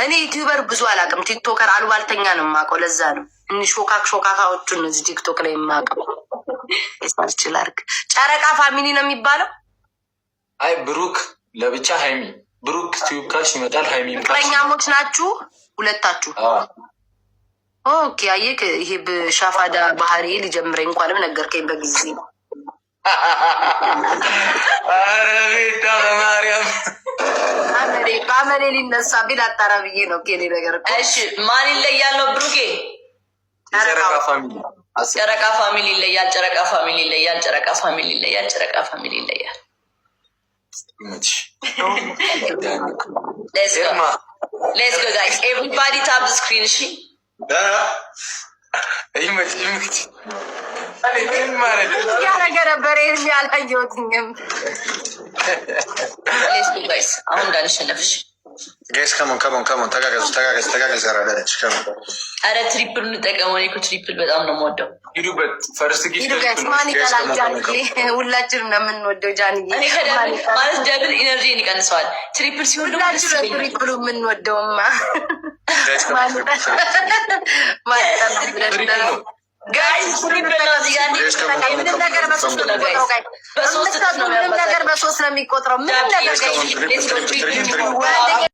እኔ YouTuber ብዙ አላውቅም። TikToker አሉባልተኛ ነው የማውቀው። ለዛ ነው እኒ ሾካክ ሾካካዎቹን እዚህ ቲክቶክ ላይ የማውቀው። Search ላድርግ። ጨረቃ family ነው የሚባለው። አይ፣ ብሩክ ለብቻ፣ ሃይሚ። ብሩክ ቲዩብ ካልሽ ይመጣል። ሃይሚ ካልሽ ፍቅረኛሞች ናችሁ ሁለታችሁ? Okay፣ አየህ፣ ይሄ ብሻፋዳ ባህሪ ሊጀምረኝ፣ እንኳንም ነገርከኝ በጊዜ። ኧረ ቤታ በማርያም። በአመሌ ሊነሳ ቢል አጣራ ብዬ ነው። ኬኔ ነገር እኮ። እሺ፣ ማን ይለያል ነው ብሩኬ? የጨረቃ family። ጨረቃ family ይለያል። ጨረቃ family ይለያል። ጨረቃ family ይለያል። ጨረቃ family ይለያል። ይመችሽ። Let's go. ኤርማ። Let's go, guys. Everybody tap screen። እሺ። ይመች ይመች። ምንም ማለት ያደረገ ነበር። ይህን ያላየሁትኝም። Let's go, guys። አሁን እንዳንሸነፍሽ። Guys, come on, come on, come on፣ ተጋገዙ፣ ተጋገዙ፣ ተጋገዙ። ያራዳች come on። አረ triple እንጠቀመው። እኔ እኮ triple በጣም ነው የምወደው። ሂዱበት። First gift። ሂዱ guys። ማን ይጠላል? ጃንዬ፣ ሁላችንም ነው የምንወደው ጃንዬ። እኔ ከ double ማለት double energy ን ይቀንሰዋል። Triple ሲሆን ደግሞ ደስ ሁላችንም ይለኛል። Triple ኡ የምንወደውማ። Guys, come on. ማን ይጠላል ብለሽ Triple ነው። Guys, triple ነው እዚህ ጋር። ምንም ነገር በሶስት ነው የሚቆጥረው። Guys፣ በሶስት እጥፍ ነው ምንም ነገር በሶስት ነው የሚቆጥረው። ምንም ነገር Guys, come on, triple, triple, triple, triple.